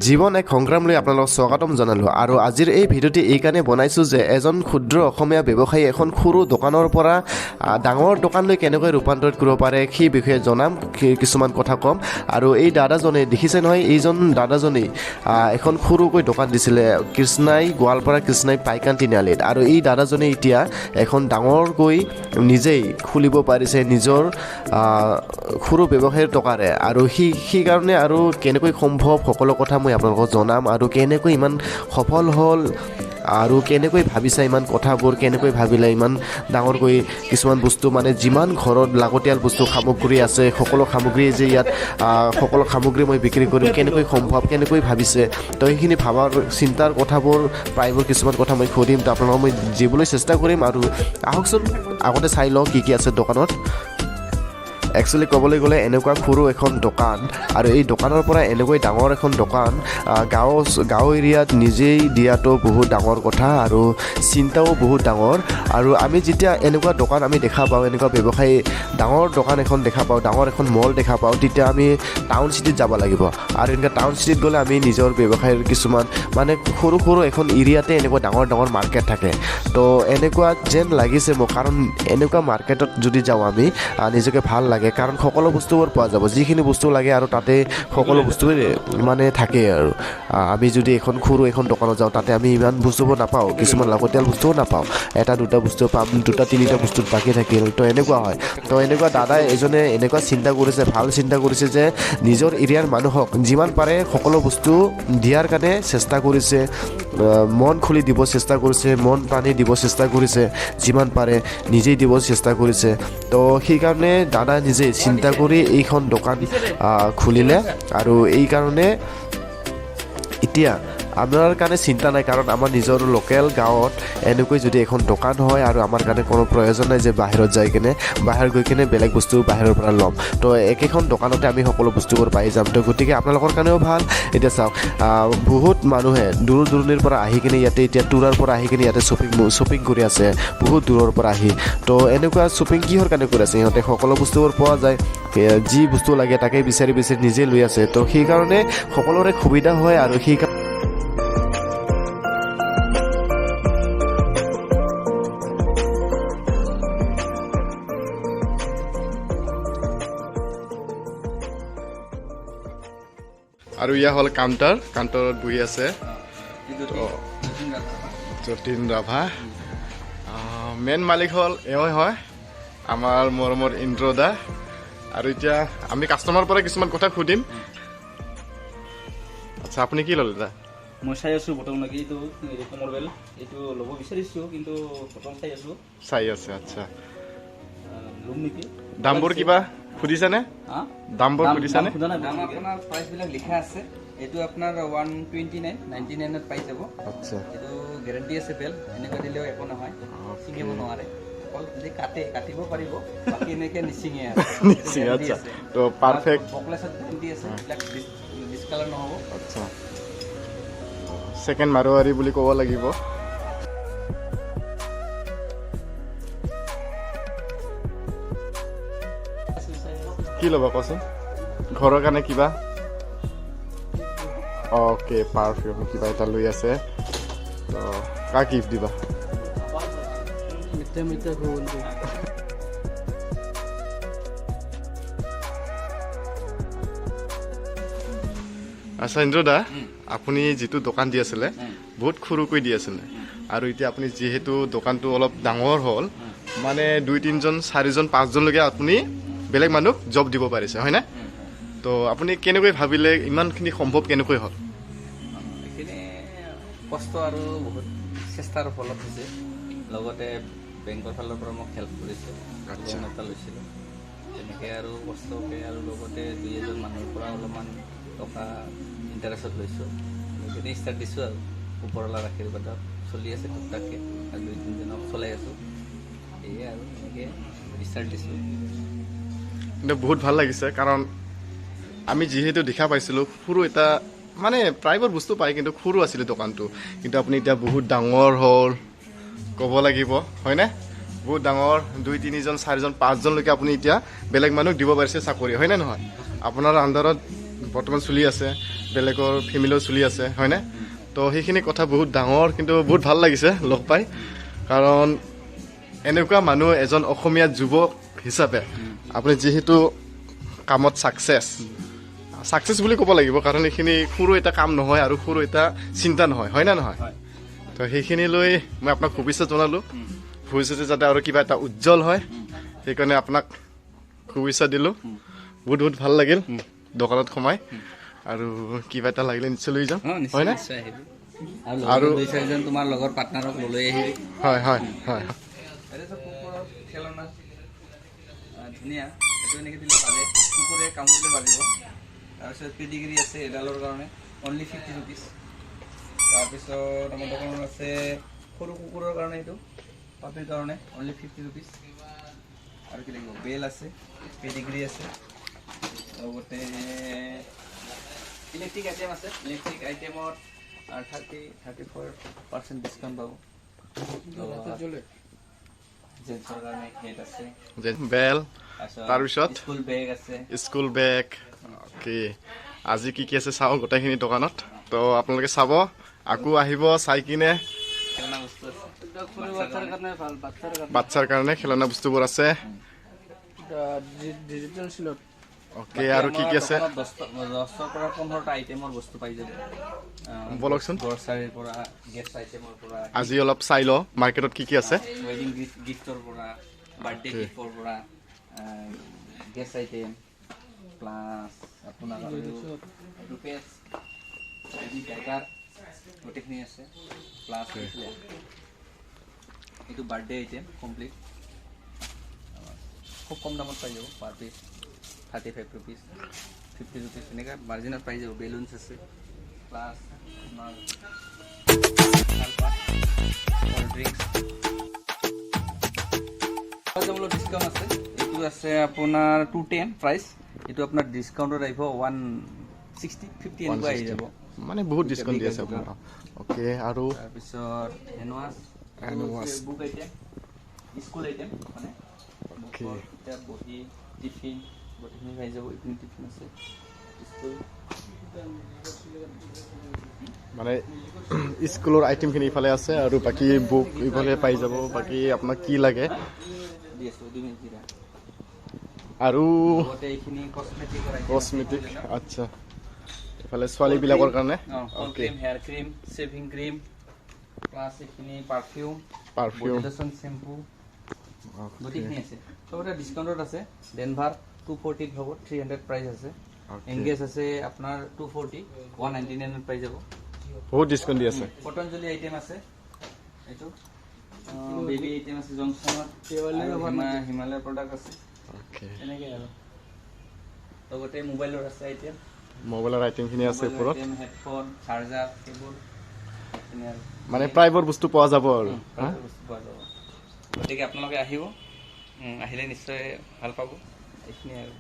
জীৱন এক সংগ্ৰাম লৈ আপোনালোকক স্বাগতম জনালোঁ। আৰু আজিৰ এই ভিডিঅ'টি এইকাৰণে বনাইছোঁ যে এজন ক্ষুদ্ৰ অসমীয়া ব্যৱসায়ী এখন সৰু দোকানৰ পৰা ডাঙৰ দোকানলৈ কেনেকৈ ৰূপান্তৰিত কৰিব পাৰে সেই বিষয়ে জনাম, কিছুমান কথা ক'ম। আৰু এই দাদাজনে দেখিছে নহয়, এইজন দাদাজনেই এখন সৰুকৈ দোকান দিছিলে কৃষ্ণাই, গোৱালপাৰা কৃষ্ণাই পাইকান তিনিআলিত। আৰু এই দাদাজনে এতিয়া এখন ডাঙৰকৈ নিজেই খুলিব পাৰিছে নিজৰ সৰু ব্যৱসায়ৰ টকাৰে। আৰু সেইকাৰণে আৰু কেনেকৈ সম্ভৱ সকলো কথা মই আপোনালোকক জনাম। আৰু কেনেকৈ ইমান সফল হ'ল আৰু কেনেকৈ ভাবিছা ইমান কথাবোৰ, কেনেকৈ ভাবিলে ইমান ডাঙৰকৈ কিছুমান বস্তু, মানে যিমান ঘৰত লাগতিয়াল বস্তু সামগ্ৰী আছে সকলো সামগ্ৰী যে ইয়াত সকলো সামগ্ৰী মই বিক্ৰী কৰিম, কেনেকৈ সম্ভৱ, কেনেকৈ ভাবিছে, তো সেইখিনি ভাবাৰ চিন্তাৰ কথাবোৰ প্ৰায়বোৰ কিছুমান কথা মই সুধিম। তো আপোনালোকক মই দিবলৈ চেষ্টা কৰিম। আৰু আহকচোন আগতে চাই লওঁ কি কি আছে দোকানত। একচুৱেলি ক'বলৈ গ'লে এনেকুৱা সৰু এখন দোকান আৰু এই দোকানৰ পৰা এনেকৈ ডাঙৰ এখন দোকান গাঁও এৰিয়াত নিজেই দিয়াটো বহুত ডাঙৰ কথা আৰু চিন্তাও বহুত ডাঙৰ। আৰু আমি যেতিয়া এনেকুৱা দোকান আমি দেখা পাওঁ, এনেকুৱা ব্যৱসায়ী ডাঙৰ দোকান এখন দেখা পাওঁ, ডাঙৰ এখন মল দেখা পাওঁ, তেতিয়া আমি টাউন চিটিত যাব লাগিব। আৰু এনেকুৱা টাউন চিটিত গ'লে আমি নিজৰ ব্যৱসায়ৰ কিছুমান মানে সৰু সৰু এখন এৰিয়াতে এনেকুৱা ডাঙৰ ডাঙৰ মাৰ্কেট থাকে। তো এনেকুৱা যেন লাগিছে মোক, কাৰণ এনেকুৱা মাৰ্কেটত যদি যাওঁ আমি নিজকে ভাল লাগে, কাৰণ সকলো বস্তুবোৰ পোৱা যাব, যিখিনি বস্তু লাগে আৰু তাতে সকলো বস্তুৱে মানে থাকে। আৰু আমি যদি এখন সৰু এখন দোকানত যাওঁ তাতে আমি ইমান বস্তুবোৰ নাপাওঁ, কিছুমান লাগতিয়াল বস্তুও নাপাওঁ, এটা দুটা বস্তু পাম, দুটা তিনিটা বস্তু বাকী থাকিল, তো এনেকুৱা হয়। তো এনেকুৱা দাদাই এজনে এনেকুৱা চিন্তা কৰিছে, ভাল চিন্তা কৰিছে যে নিজৰ এৰিয়াৰ মানুহক যিমান পাৰে সকলো বস্তু দিয়াৰ কাৰণে চেষ্টা কৰিছে, মন খুলি দিব চেষ্টা কৰিছে, মন প্ৰাণী দিব চেষ্টা কৰিছে, যিমান পাৰে নিজেই দিব চেষ্টা কৰিছে। তো সেইকাৰণে দাদা নিজে চিন্তা কৰি এইখন দোকান খুলিলে। আৰু এইকাৰণে এতিয়া আমাৰ কাৰণে চিন্তা নাই, কাৰণ আমাৰ নিজৰ লোকেল গাঁৱত এনেকৈ যদি এখন দোকান হয় আৰু আমাৰ কাৰণে কোনো প্ৰয়োজন নাই যে বাহিৰত যাই কেনে, বাহিৰত গৈ কেনে বেলেগ বস্তু বাহিৰৰ পৰা ল'ম। তো একেখন দোকানতে আমি সকলো বস্তুবোৰ পাই যাম। তো গতিকে আপোনালোকৰ কাৰণেও ভাল। এতিয়া চাওক, বহুত মানুহে দূৰ দূৰণিৰ পৰা আহি কিনে ইয়াতে এতিয়া টুৰাৰ পৰা আহি কিনে ইয়াতে শ্বপিং কৰি আছে, বহুত দূৰৰ পৰা আহি। তো এনেকুৱা শ্বপিং কিহৰ কাৰণে কৰি আছে সিহঁতে? সকলো বস্তুবোৰ পোৱা যায়, যি বস্তু লাগে তাকেই বিচাৰি বিচাৰি নিজে লৈ আছে। তো সেইকাৰণে সকলোৰে সুবিধা হয়। আৰু সেই আৰু ইয়া হ'ল কাউণ্টাৰ, কাউণ্টাৰত বহি আছে যতীন ৰাভা। মেইন মালিক হ'ল এওঁ হয়, আমাৰ মৰমৰ ইন্দ্ৰদা। আৰু এতিয়া আমি কাষ্টমাৰৰ পৰা কিছুমান কথা সুধিম। আচ্ছা, আপুনি কি ল'লে দা? মই চাই আছোঁ বৰ্তমান লাগি এইটো হেৰি কোমল বেল, এইটো ল'ব বিচাৰিছোঁ, কিন্তু বৰ্তমান চাই আছোঁ। চাই আছে, আচ্ছা। ল'ম নেকি? দামবোৰ কিবা সুধিছানে? হা? দামবোৰ দাম সুধিছানে? সোধা নাই। দাম আপোনাৰ প্ৰাইচবিলাক লিখা আছে। এইটো আপোনাৰ 129, 99ত পাই যাব। আচ্ছা। এইটো গেৰেণ্টি আছে, বেল এনেকুৱা দিলেও একো নহয়, ছিঙিব নোৱাৰে। অকল যদি কাটে কাটিব পাৰিব, বাকী এনেকৈ নিচিঙে আৰু। নিচিঙে, আচ্ছা। তো পাৰফেক্ট। বকলেছত গেৰেণ্টি আছে, এইবিলাক ডিছকালাৰ নহ'ব। আচ্ছা, ছেকেণ্ড মাৰোৱাৰী বুলি ক'ব লাগিব। কি ল'ব কচোন ঘৰৰ কাৰণে কিবা? অ'কে, পাৰফিউম কিবা এটা লৈ আছে। তো কাক গিফ্ট দিবা? আচ্ছা ইন্দ্ৰদা, আপুনি যিটো দোকান দি আছিলে বহুত সৰুকৈ দি আছিলে, আৰু এতিয়া আপুনি যিহেতু দোকানটো অলপ ডাঙৰ হ'ল, মানে 2 3জন 4জন 5জনলৈকে আপুনি বেলেগ মানুহক জব দিব পাৰিছে, হয়নে? তো আপুনি কেনেকৈ ভাবিলে, ইমানখিনি সম্ভৱ কেনেকৈ হ'ল? এইখিনি কষ্ট আৰু বহুত চেষ্টাৰ ফলত হৈছে, লগতে বেংকৰ ফালৰ পৰা মোক হেল্প কৰিছে। লোন এটা লৈছিলোঁ তেনেকৈ আৰু কষ্টকৈ, আৰু লগতে দুই এজন মানুহৰ পৰা অলপমান টকা ইণ্টাৰেষ্টত লৈছোঁ, সেইখিনি ষ্টাৰ্ট দিছোঁ। আৰু ওপৰৱালাৰ আশীৰ্বাদত চলি আছে টুকটাককৈ, আৰু 2 3জনক চলাই আছোঁ, সেয়ে আৰু এনেকৈ ষ্টাৰ্ট দিছোঁ। কিন্তু বহুত ভাল লাগিছে, কাৰণ আমি যিহেতু দেখা পাইছিলোঁ সৰু এটা মানে প্ৰায়বোৰ বস্তু পায়, কিন্তু সৰু আছিলে দোকানটো, কিন্তু আপুনি এতিয়া বহুত ডাঙৰ হ'ল ক'ব লাগিব, হয়নে? বহুত ডাঙৰ, 2 3জন 4জন 5জনলৈকে আপুনি এতিয়া বেলেগ মানুহক দিব পাৰিছে চাকৰি, হয়নে নহয়? আপোনাৰ আণ্ডাৰত বৰ্তমান চলি আছে। বেলেগৰ ফেমিলিও চলি আছে, হয়নে? তো সেইখিনি কথা বহুত ডাঙৰ, কিন্তু বহুত ভাল লাগিছে লগ পাই, কাৰণ এনেকুৱা মানুহ এজন অসমীয়া যুৱক হিচাপে আপুনি যিহেতু কামত ছাকচেছ, ছাকচেছ বুলি ক'ব লাগিব, কাৰণ এইখিনি সৰু এটা কাম নহয় আৰু সৰু এটা চিন্তা নহয়, হয় নে নহয়? হয়। তো সেইখিনি লৈ মই আপোনাক শুভেচ্ছা জনালোঁ। ভৱিষ্যতে যাতে আৰু কিবা এটা উজ্জ্বল হয়, সেইকাৰণে আপোনাক শুভেচ্ছা দিলোঁ। বহুত বহুত ভাল লাগিল দোকানত সোমাই, আৰু কিবা এটা লাগিলে নিশ্চয় লৈ যাম। অঁ, নিশ্চয়। হয়নে? নিশ্চয় আহিবি আৰু দুই চাৰিজন তোমাৰ লগৰ পাৰ্টনাৰক লৈ আহিবি। হয় হয় হয়। এইটো চব কুকুৰৰ খেলনা। ধুনীয়া। এইটো এনেকৈ দিলে বাজে, কুকুৰে কামুৰিলে বাজিব। তাৰপিছত পেডিগ্ৰী আছে এডালৰ কাৰণে অনলি 50 ৰুপিজ। তাৰপিছত আমাৰ দোকানত আছে সৰু কুকুৰৰ কাৰণে, এইটো পাপিৰ কাৰণে অনলি 50 ৰুপিজ। আৰু কি লাগিব? বেল আছে, পেডিগ্ৰী আছে, লগতে ইলেক্ট্ৰিক আইটেম আছে। ইলেক্ট্ৰিক আইটেমত 34% ডিছকাউণ্ট পাব। জেন্টছৰ কাৰণে হেড আছে। বেল। তাৰপিছত? স্কুল বেগ আছে। School bag. অ'কে, আজি কি কি আছে চাওঁ গোটেইখিনি দোকানত। তো আপোনালোকে চাব, আকৌ আহিব চাই কিনে। খেলনা বস্তু আছে। বাচ্চাৰ কাৰণে ভাল, বাচ্চাৰ কাৰণে। বাচ্ছাৰ কাৰণে খেলনা বস্তুবোৰ আছে। ডিজিটেল চিলত। অ'কে, আৰু কি কি আছে? 10ৰ পৰা 15টা আইটেমৰ বস্তু পাই যাব। ব'লকচোন। গ্ৰচাৰীৰ পৰা, গেছ আইটেমৰ পৰা। আজি অলপ চাই লওঁ মাৰ্কেটত কি কি আছে। ৱেডিং গিফ্টৰ পৰা, বাৰ্থডে গিফ্টৰ পৰা, গেছ আইটেম, প্লাছ আপোনাৰ আৰু এইটো পেজ, বেবী ডাইপাৰ, গোটেইখিনি আছে। প্লাছ এইটো বাৰ্থডে আইটেম কমপ্লিট, খুব কম দামত পাই যাব। পাৰ পিচ 35 ৰুপিজ, 50 ৰুপিজ, এনেকুৱা মাৰ্জিনত পাই যাব। বেলুনছ আছে, প্লাছ আপোনাৰ কল্ড ড্ৰিংকছ অলপ ডিছকাউণ্ট আছে। এইটো আছে আপোনাৰ 210 প্ৰাইচ, এইটো আপোনাৰ ডিছকাউণ্টত আহিব 160, 50 এনেকুৱা আহি যাব। মানে বহুত ডিছকাউণ্ট দি আছে আপোনাৰ। অ'কে, আৰু? তাৰপিছত hand wash. Hand wash. Book item, school item, মানে বুকৰ কিতাপ, বহী, টিফিন, গোটেইখিনি পাই যাব। এইখিনি টিফিন আছে স্কুল। মানে স্কুলৰ আইটেমখিনি ইফালে আছে আৰু বাকী বুক ইফালে পাই যাব। বাকী আপোনাক কি লাগে? দি আছোঁ, 2 মিনিট জিৰা। আৰু? লগতে এইখিনি কচমেটিকৰ আইটেম। কচমেটিক, আচ্ছা। ইফালে ছোৱালীবিলাকৰ কাৰণে। Cold cream, hair cream, shaving cream, plus এইখিনি পাৰফিউম। পাৰফিউম। বডি লোচন, শ্বেম্পু, গোটেইখিনি আছে। চবতে ডিছকাউণ্টত আছে। ডেনভাৰ 240ত হ'ব, 300 প্ৰাইচ আছে। এংগেজ আছে আপোনাৰ 240, 199ত পাই যাব। বহুত ডিছকাউণ্ট দি আছে। পতঞ্জলি আইটেম আছে, এইটো বেবী আইটেম আছে জনছনৰ, হিমালয় প্ৰডাক্ট আছে। তেনেকৈ আৰু লগতে মোবাইলৰ আছে আইটেম। মোবাইলৰ আইটেমখিনি আছে ওপৰত। হেডফোন, চাৰ্জাৰ, কেবল, এইখিনি আৰু। মানে প্ৰায়বোৰ বস্তু পোৱা যাব আৰু। প্ৰায়বোৰ বস্তু পোৱা যাব। গতিকে আপোনালোকে আহিব, আহিলে নিশ্চয় ভাল পাব। এইখিনি আৰু।